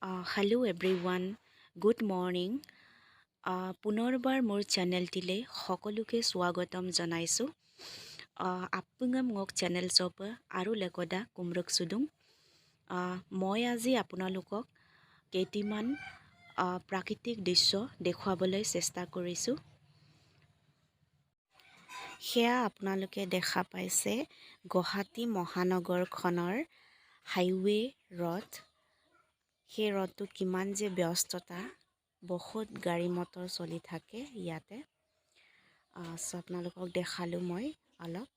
Hello everyone, good morning. পুনৰবাৰ মোৰ চেনেলটিলৈ সকলোকে স্বাগতম জনাইছোঁ। আপুঙা মোক চেনেল চপ আৰু লেকদা কুমৰক চুদুং। মই আজি আপোনালোকক কেইটিমান প্ৰাকৃতিক দৃশ্য দেখুৱাবলৈ চেষ্টা কৰিছোঁ। সেয়া আপোনালোকে দেখা পাইছে গুৱাহাটী মহানগৰখনৰ হাইৱে ৰ'ড। সেই ৰ'ডটো কিমান যে ব্যস্ততা, বহুত গাড়ী মটৰ চলি থাকে ইয়াতে। চ' আপোনালোকক দেখালোঁ মই অলপ।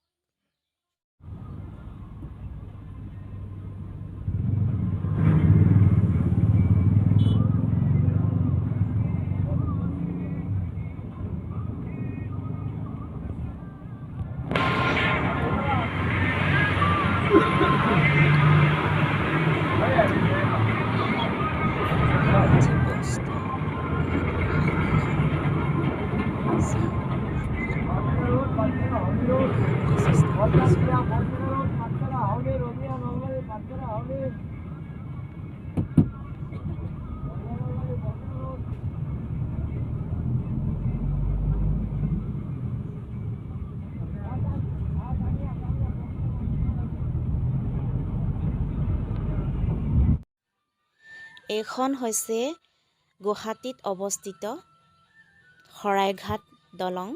এইখন হৈছে গুৱাহাটীত অৱস্থিত শৰাইঘাট দলং।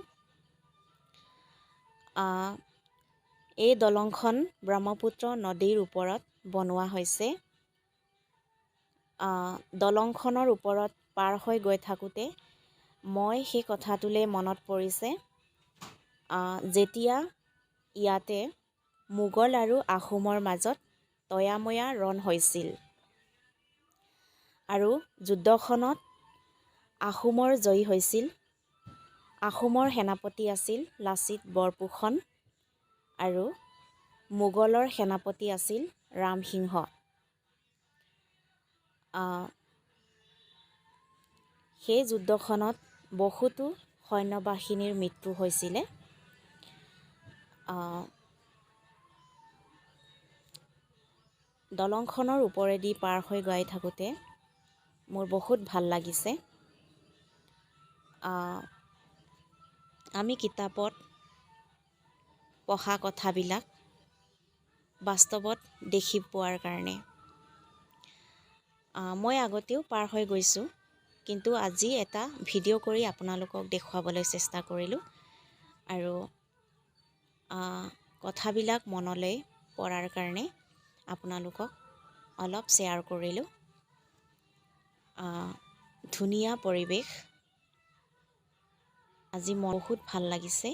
এই দলংখন ব্ৰহ্মপুত্ৰ নদীৰ ওপৰত বনোৱা হৈছে। দলংখনৰ ওপৰত পাৰ হৈ গৈ থাকোঁতে মই সেই কথাটোলৈ মনত পৰিছে, যেতিয়া ইয়াতে মোগল আৰু আহোমৰ মাজত তয়াময়া ৰণ হৈছিল আৰু যুদ্ধখনত আহোমৰ জয়ী হৈছিল। আহোমৰ সেনাপতি আছিল লাচিত বৰফুকন আৰু মোগলৰ সেনাপতি আছিল ৰামসিংহ। সেই যুদ্ধখনত বহুতো সৈন্যবাহিনীৰ মৃত্যু হৈছিলে। দলংখনৰ ওপৰেদি পাৰ হৈ গৈ থাকোঁতে মোৰ বহুত ভাল লাগিছে। আমি কিতাপত পঢ়া কথাবিলাক বাস্তৱত দেখি পোৱাৰ কাৰণে মই আগতেও পাৰ হৈ গৈছোঁ, কিন্তু আজি এটা ভিডিঅ' কৰি আপোনালোকক দেখুৱাবলৈ চেষ্টা কৰিলোঁ আৰু কথাবিলাক মনলৈ পৰাৰ কাৰণে আপোনালোকক অলপ শ্বেয়াৰ কৰিলোঁ। ধুনীয়া পৰিৱেশ, আজি মোৰ বহুত ভাল লাগিছে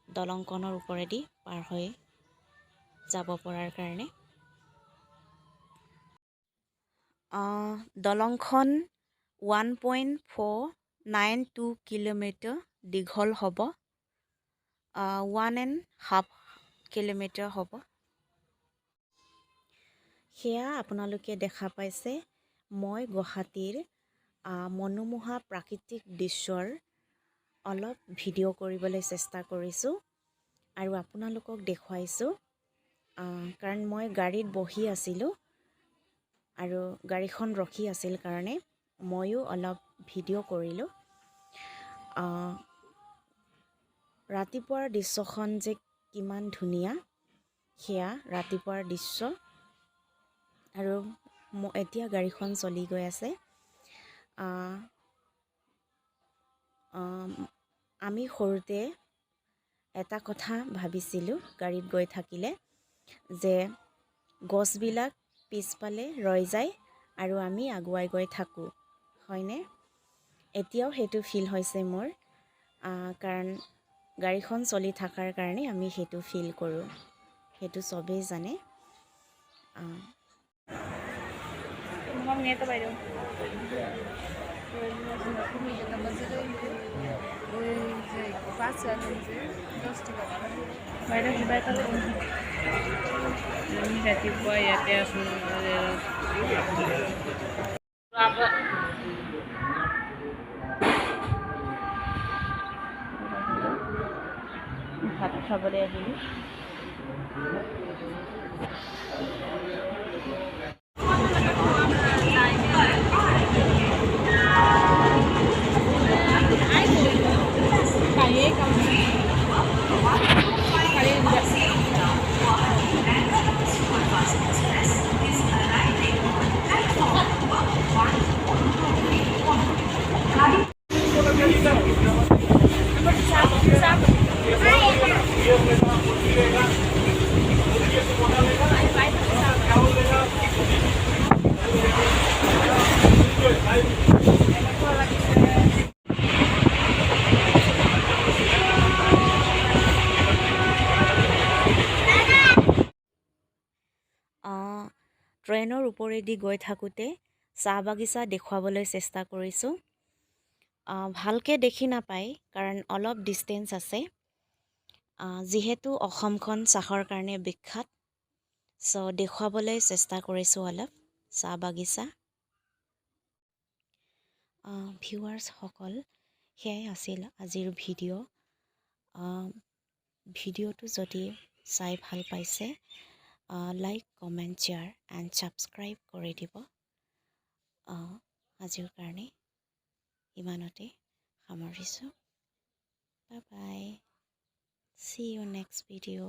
দলংখনৰ ওপৰেদি পাৰ হৈ যাব পৰাৰ কাৰণে। দলংখন 1.492 কিলোমিটাৰ দীঘল হ'ব, 1.5 কিলোমিটাৰ হ'ব। সেয়া আপোনালোকে দেখা পাইছে মই গুৱাহাটীৰ মনোমোহা প্ৰাকৃতিক দৃশ্যৰ অলপ ভিডিঅ' কৰিবলৈ চেষ্টা কৰিছোঁ আৰু আপোনালোকক দেখুৱাইছোঁ। কাৰণ মই গাড়ীত বহি আছিলোঁ আৰু গাড়ীখন ৰখি আছিল কাৰণে ময়ো অলপ ভিডিঅ' কৰিলোঁ। ৰাতিপুৱাৰ দৃশ্যখন যে কিমান ধুনীয়া, সেয়া ৰাতিপুৱাৰ দৃশ্য। আৰু এতিয়া গাড়ীখন চলি গৈ আছে। আমি সৰুতে এটা কথা ভাবিছিলোঁ গাড়ীত গৈ থাকিলে যে গছবিলাক পিছফালে ৰৈ যায় আৰু আমি আগুৱাই গৈ থাকোঁ, হয়নে? এতিয়াও সেইটো ফিল হৈছে মোৰ, কাৰণ গাড়ীখন চলি থকাৰ কাৰণে আমি সেইটো ফিল কৰোঁ, সেইটো চবেই জানে। আমি ৰাতিপুৱা ইয়াতে আছোঁ। ভাত খাবলৈ আহিলোঁ। ট্ৰেইনৰ ওপৰেদি গৈ থাকোঁতে চাহ বাগিচা দেখুৱাবলৈ চেষ্টা কৰিছোঁ। ভালকৈ দেখি নাপায়, কাৰণ অলপ ডিষ্টেঞ্চ আছে। যিহেতু অসমখন চাহৰ কাৰণে বিখ্যাত, চ' দেখুৱাবলৈ চেষ্টা কৰিছোঁ অলপ চাহ বাগিচা। ভিউৱাৰ্ছসকল, সেয়াই আছিল আজিৰ ভিডিঅ'। ভিডিঅ'টো যদি চাই ভাল পাইছে, like, comment, share and subscribe কৰি দিব। আজিৰ কাৰণে ইমানতে সামৰিছোঁ। Bye bye, see you next video.